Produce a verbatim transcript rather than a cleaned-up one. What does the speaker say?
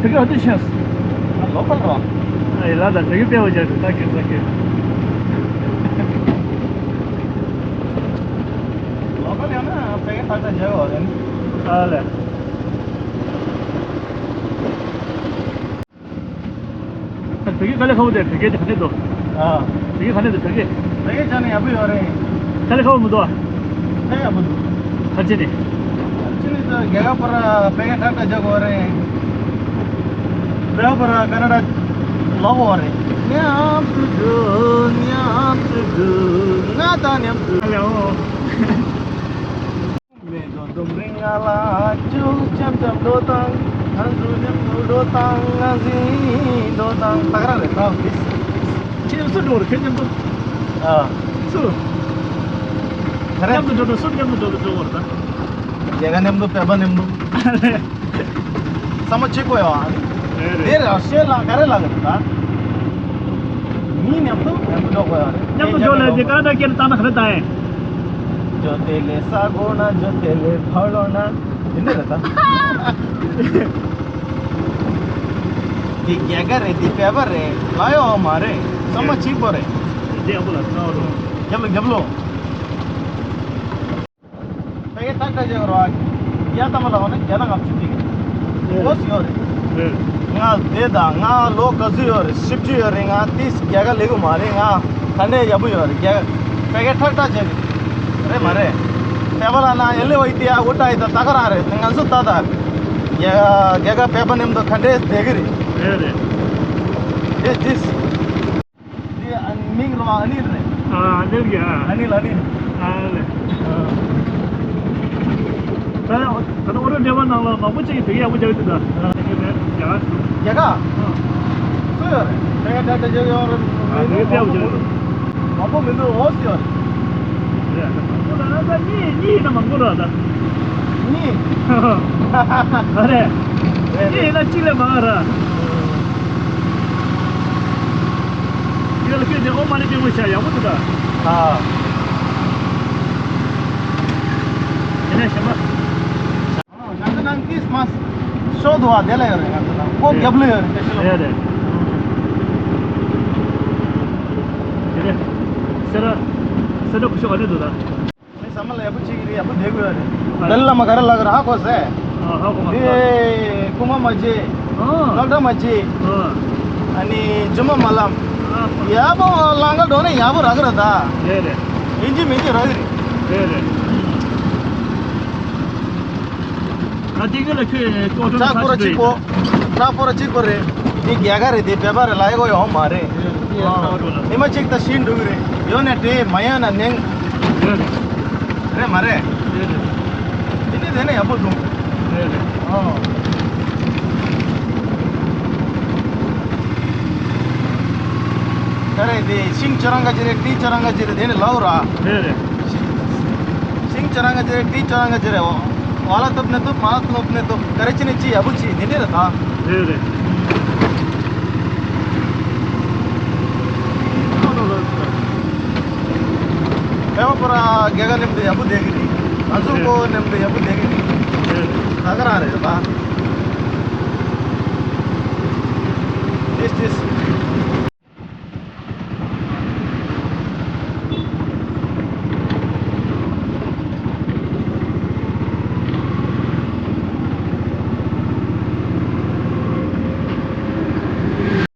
དེ་ག་དུ་ཤེས། ལོ་ཀལ་རོ། ཨ་ཡི་ལ་ད་དེ་གི་དཔེ་བ་རྒྱག་དུས་ད་གི་ས་གི། ལོ་ཀལ་ཡང་ན་དཔེ་གི་ཏག་ཏག་རྒྱག་གི་ཡོད་རེད། ཨ་ལེ། བོད་སྐད་དཀའ་ལས་ཁག་པོ་དེ། བོད་སྐད་དེ་ག་ནས་འདུག་ཨ། བོད་སྐད་ག་ནས་འདུག་བོད་སྐད། བོད་སྐད་ཅང་ནས་ཡག་པོ་ཡོད་རེད། དཀའ་ལས་ཁག་པོ་མི་འདུག་ཨ། དཔེ་ཡག་པོ་འདུག་ཕལ་ཆེར་ནི། ཕལ་ཆེར་ནི་ད་རྒྱ་གར་པར་བོད་སྐད་ཏག་ཏག་རྒྱག་དགོས་རེད། བོད་པར་ཀ་ན་ཌ་ལོག་དགོས་རེད། མཉམ་དུ་འགྲོ། མཉམ་དུ་འགྲོ། ང་དང་མཉམ་དུ། ཧ་ལེ་ཨོ། མེ་ཏོག་ལྡུམ་རིང་ང་ལ་ཅུ་འཆམ་འཆམ་འགྲོ་དང་། ང་ཚོ་མཉམ་དུ་འགྲོ་དང་། ང་ཟིན་འགྲོ་དང་། ད་ག་རང་རེད་ད། ཁྱེད་སུ་འགྲོ་རེད། ཁྱེད་མཉམ་དུ། ཨ། སུ། ག་རེ། མཉམ་དུ་འགྲོ་དང་། སུ་མཉམ་དུ་འགྲོ་དང་འགྲོ་བར་ད། རྒྱལ་ཁ་མཉམ་དུ། བོད་པ་མཉམ་དུ། ཨ་ལེ། བསམ་བློ་གཅིག་པོ་ཡོད་ཨ། རེད་རེད། དེ་ར་ཤེས་ལ་ག་རེ་ལ་གི་རེད་ད། མི་མཉམ་དུ་མཉམ་དུ་འགྲོ་དགོས་ཡོད་རེད། མཉམ་དུ་འགྲོ་ལ་དེ་ཀ་ན་ཌ་སྐད་བཏང་ན་ག་རེ་བཏང་ཡིན། जो तेरे सागो ना, जो तेरे फलो ना. དེ་འདྲ་རེད་ད། འདི་རྒྱལ་ཁ་རེད། འདི་བོད་པ་རེད། ལབ་ཡོད་མ་རེད། བསམ་བློ་གཅིག་པོ་རེད། འདི་ཡག་པོ་ལ་ཚ་བ་རུང་། རྒྱབ་ལོ་རྒྱབ་ལོ། ཕ་གི་ཏག་ཏག་བྱེད་དགོས་རེད་བ། རྒྱ་ཐམ་པ་ལ་འོ་ན་བརྒྱ་དང་ལྔ་བཅུ་ཅིག་ལོས་ཡོད་རེད། རེད། ང་དེ་དང་ང་ལོ་ག་ཚོད་ཡོད་རེད། བཞི་བཅུ་ཡོད་རེད། ང་ཏིས་རྒྱ་གར་སླེབས་ཀྱི་མ་རེད། ང་ད་ལྟ་ཡག་པོ་ཡོད་རེད། རྒྱ་ཕ་གི་ཏག་ཏག་བྱེད་ཀྱི་རེད་མ་རེད། བོད་པ་ལ་ན་ཨེ་ལེ་བ་ཡི་དེ་ཨ་འུ་ཏ་ཡི་ད་ད་ག་རང་རེད། ང་ཚོ་ད་ད་རྒྱ་རྒྱ་གར་བོད་པ་མཉམ་དུ་ག་འདྲས་བསྡད་ཀྱི་རེད། རེད་རེད། ཏིས་ཏིས། འདི་ཨ་མིང་རོ་ཨ་ནིལ་རེད། ཨ་ཨ་ནིལ་གྱི་ཨ། ཨ་ནིལ་ཨ་ནིལ། ཨ་ལེ། ཨ། ད་ད་ད་ཨོ་རོ་འདྲ་བ་ནང་ལ་མང་པོ་ཅིག་གིས་དེ་ག་ཡག་པོ་རྒྱག་གི་འདུག་ད། ཨ། དེ་ག་རྒྱ་གར། རྒྱ་གར། ཨ། སུ་ཡོད་རེད། དེ་ག་ད་ད་རྒྱག་ཡོད་རེད། ཨ། དེ་ག་དཔེ་ཡག་པོ་རྒྱག་གི་འདུག་མང་པོ་མི་འདུག་ཨོ་སི་ཡོད་རེད། རེད། ད་མང་པོ་ལ་ད་གཉིས་གཉིས་ཡིན་ན་མང་པོ་རེད་ད། གཉིས། ཨ་རེད། རེད། གཉིས་ཡིན་ན་གཅིག་ལས་མང་ར། ཡོད་ལ་ཁྱོད་ཀྱིས་ཨོ་མ་ནི་པི་མོ་ཤ་ཡག་པོ་འདུག་ད། ཨ། དེ་ནས་གཞན་པ། ང་ཚོ་ནང་ཁྲིས་མས་ཤོ་འདུག་བ། དེ་ལ་ཡོད་རེད། ང་ཚོ་ནང་ཁོ་རྒྱབ་ལོགས་ཡོད་རེད། རེད་རེད། དེ་ནས་སེ་ར་སེ་ར་ཁུ་ཤོ་ག་ནས་འདུག་ད། ཨ་ནི་ཟ་མ་ལ་ཡག་པོ་བྱེད་ཀྱི་རེད། ཡག་པོ་བསྡད་དགོས་རེད། ཨ། ཏཱ་ལའི་བླ་མ་ག་རེ་ལབ་ཀྱི་རེད་ཧ་གོ་སོང་། ཨ། ཧ་གོ་མ་སོང་། དེ་རྐུན་མ་མ་བྱེད། ཨ། སློབ་གྲྭ་མ་བྱེད། ཨ། ཨ་ནི་རྒྱུ་མ་མ་ལབ། ཨ། ཡག་པོ་ལམ་ཁ་འགྲོ་ན་ཡག་པོ་རག་གི་རེད་ད། རེད་རེད། ཡིན་གཅིག་མིན་གཅིག་རག་གི་རེད། རེད་རེད། ཨ། དེ་གི་ལ་ཁྱོད་ཀོ་ཀྲོ་ཁྲག་ཕོར་གཅིག་པོ། ཁྲག་ཕོར་གཅིག་པོ་རེད། འདི་རྒྱ་གར་རེད། འདི་བོད་པ་རེད་ལབ་ཡག་ཡོད་མ་རེད། ཨ། ཉི་མ་གཅིག་ད་ཤི་འགྲོ་གི་རེད། ཡོད་ན་དྲན། མ་ཡོད་ན་ནེང་། རེད་མ་རེད། དེ་ནི་དེ་ནི་ཡག་པོ་འདུག་ཨ། ད་རེད་དེ་ཤིང་ཁྱོད་རང་ག་ཅི་རེད། གྲི་ཁྱོད་རང་ག་ཅི་རེད། དེ་ནི་ལབ་ར། རེད་རེད། ཤིང་ཁྱོད་རང་ག་ཅི་རེད། གྲི་ཁྱོད་རང་ག་ཅི་རེད། འོ། ཝ་ལ་ཐུབ་ནི་ཐུབ། མ་ཐུབ་ནི་ཐུབ། ག་རེ་བྱས་ནས་ཅི་ཡག་པོ་བྱེད། འདི་འདྲ་རེད་ད། རེད་རེད། བོད་པ་པོ་ར་རྒྱ་གར་མཉམ་དུ་ཡག་པོ་བསྡད་ཀྱི་རེད། ང་ཚོ་རེད། ཁོ་མཉམ་དུ་ཡག་པོ་བསྡད་ཀྱི་རེད། རེད། ད་ག་རང་རེད་ད། ཏིས་ཏིས།